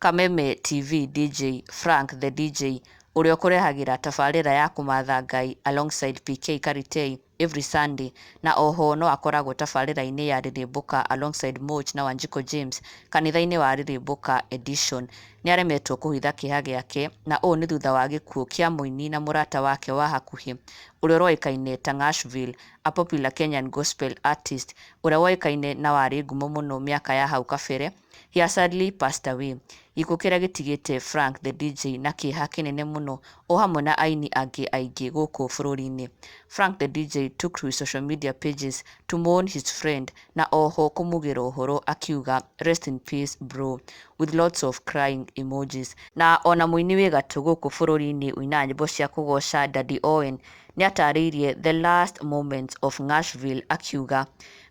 Kameme TV DJ Frank the DJ ũrĩa ũkũrehagĩra tabarĩra ya kũmatha Ngai alongside PK Karitei every Sunday, na oho no akoragwo tabarĩra-inĩ ya Rĩrĩmbũka alongside Moch na Wanjikũ James kanitha-inĩ wa Rĩrĩmbũka Edition, nĩ aremetwo kũhitha kĩeha gĩake, na ũũ nĩ thutha wa gĩkuũ kĩa mũini na mũrata wake wa hakuhĩ ũrĩa ũroĩkaine ta Ngashville, a popular Kenyan gospel artist ũrĩa woĩkaine na warĩ ngumo mũno mĩaka ya hau kabere. He has sadly passed away. Gĩkuũ kĩrĩa gĩtigĩte Frank the DJ na kĩeha kĩnene mũno o hamwe na aini angĩ aingĩ gũkũ bũrũri-inĩ. Frank the DJ took to his social media pages to mourn his friend na oho kũmugĩra ũhoro akiuga, "Rest in peace, bro," with lots of crying emojis. Na ona mũini wĩ gatũ gũkũ bũrũri-inĩ ũinaga nyĩmbo cia kũgoca Daddy Owen nĩ atarĩirie the last moments of Ngashville akiuga,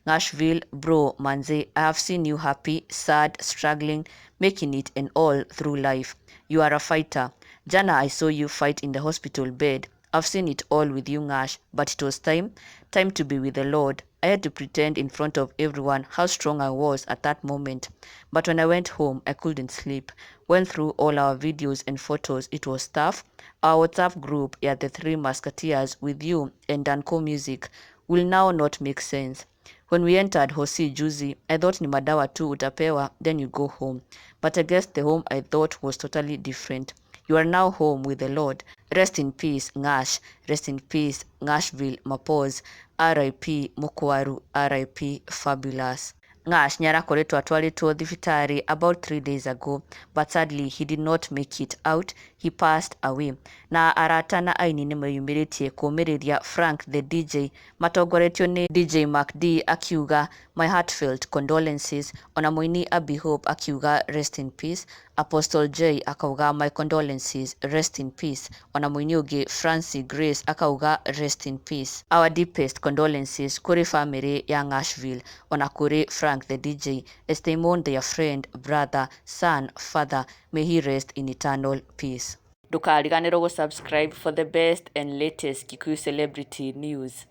"Ngashville bro manze, I have seen you happy, sad, struggling, making it and all through life. You are a fighter. Jana I saw you fight in the hospital bed. I've seen it all with you, Ngash, but it was time, time to be with the Lord. I had to pretend in front of everyone how strong I was at that moment. But when I went home, I couldn't sleep. Went through all our videos and photos. It was tough. Our WhatsApp group, yeah, the Three Musketeers with you and Danco Music will now not make sense. When we entered Hosi juzi, I thought ni madawa tu utapewa, then you go home. But I guess the home I thought was totally different. You are now home with the Lord. Rest in peace, Ngash. Rest in peace, Ngashville Mapos. RIP Mukwaru. RIP Fabulous." Ngash nĩ arakoretwo atwarĩtwo thibitarĩ about 3 days ago, but sadly he did not make it out. He passed away. Na arata na aini nĩ meyumĩrĩtie kũmĩrĩria Frank the DJ matongoretio nĩ DJ Mac D akiuga, "My heartfelt condolences." Ona mũini Abby Hope akiuga, "Rest in peace." Apostle J akauga, "My condolences, rest in peace." Ona mũini ũngĩ Francie Grace akauga, "Rest in peace. Our deepest condolences kũrĩ family ya Ngashville ona kũrĩ Frank the DJ as they mourn their friend, brother, son, father. May he rest in eternal peace." Ndũkariganĩrwo gũ subscribe for the best and latest Kikuyu celebrity news.